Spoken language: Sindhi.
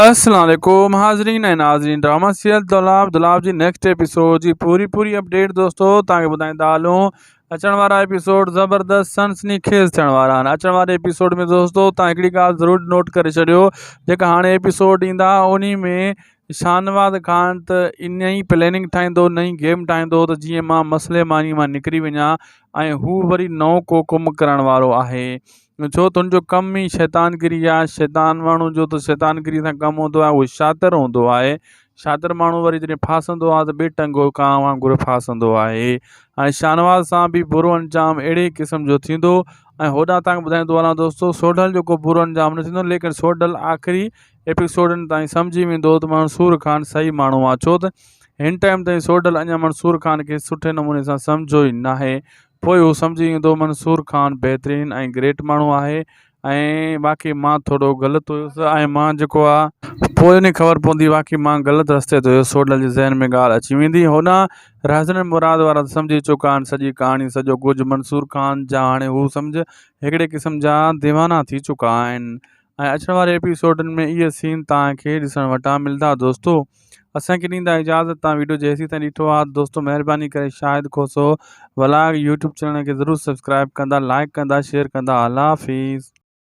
السلام عليڪم حاضرين ۽ ناظرين ڊراما سيريل دولاب دولاب جي نيڪسٽ ايپيسوڊ جي پوري پوري اپڊيٽ دوستو توهان کي ٻڌائيندا هلون اچڻ وارا ايپيسوڊ زبردست سنسني خيز ٿيڻ وارا آهن اچڻ واري ايپيسوڊ ۾ دوستو توهان هڪڙي ڳالهه ضرور نوٽ ڪري ڇڏيو جيڪا هاڻي ايپيسوڊ ايندا انهي ۾ شاهنواز خان ته نئين پلاننگ ٺاهيندو نئين گيم ٺاهيندو ته جيئن مان مسئلي ماني مان نڪري وڃان ۽ هو وري نئون ڪو ڪم ڪرڻ وارو آهي ڇو ته هن جو ڪم ئي شيطانگري آهي شيطان ماڻهو جو ته شيطانگري سان ڪم هوندو آهي اهو شاطر هوندو آهي شاطر ماڻهو وري جڏهن ڦاسندو آهي ته ٻي ٽنگو ڪانء وانگر ڦاسندو آهي ۽ شاهنواز سان به برو انجام اهڙي قسم جو ٿيندو ۽ هوڏانهن تان ٻڌائيندو هلان دوستو سوڍل جو ڪو برو انجام نه ٿيندو ليڪن سوڍل آخري ايپيسوڊن تائين سمجهي ويندو ته منصور خان صحيح ماڻهو آهي ڇو ته هن ٽائيم تائين سوڍل اڃا منصور خان کي سٺي نموني سان سمجهيو ئي ناهي پوء هو سمجهي ويندو منصور خان بهترين ۽ گريٽ ماڻهو آهي ۽ واقعي مان ٿورو غلط هيس ۽ مان جيڪو آ پوء انهي خبر پوندي واقعي مان غلط رستي تي هيس سوڍل جي ذهن ۾ ڳالهه اچي ويندي هوڏانهن رهزن مراد وارا ته سمجهي چڪا آهن سڄي ڪهاڻي سڄو ڪجهه منصور خان جا هاڻي هو سمجهه هڪڙي قسم جا ديوانا ٿي چڪا آهن ۽ اچڻ واري ايپيسوڊن ۾ اهي سين توهان کي ڏسڻ وٽان ملدا دوستو اسان کي ڏيندا اجازت توهان ويڊيو جيسين تائين ڏٺو آهي دوستو مهرباني ڪري Shahid Khoso vlog YouTube channel کي ضرور سبسڪرائب ڪندا لائڪ ڪندا شيئر ڪندا الله حافظ.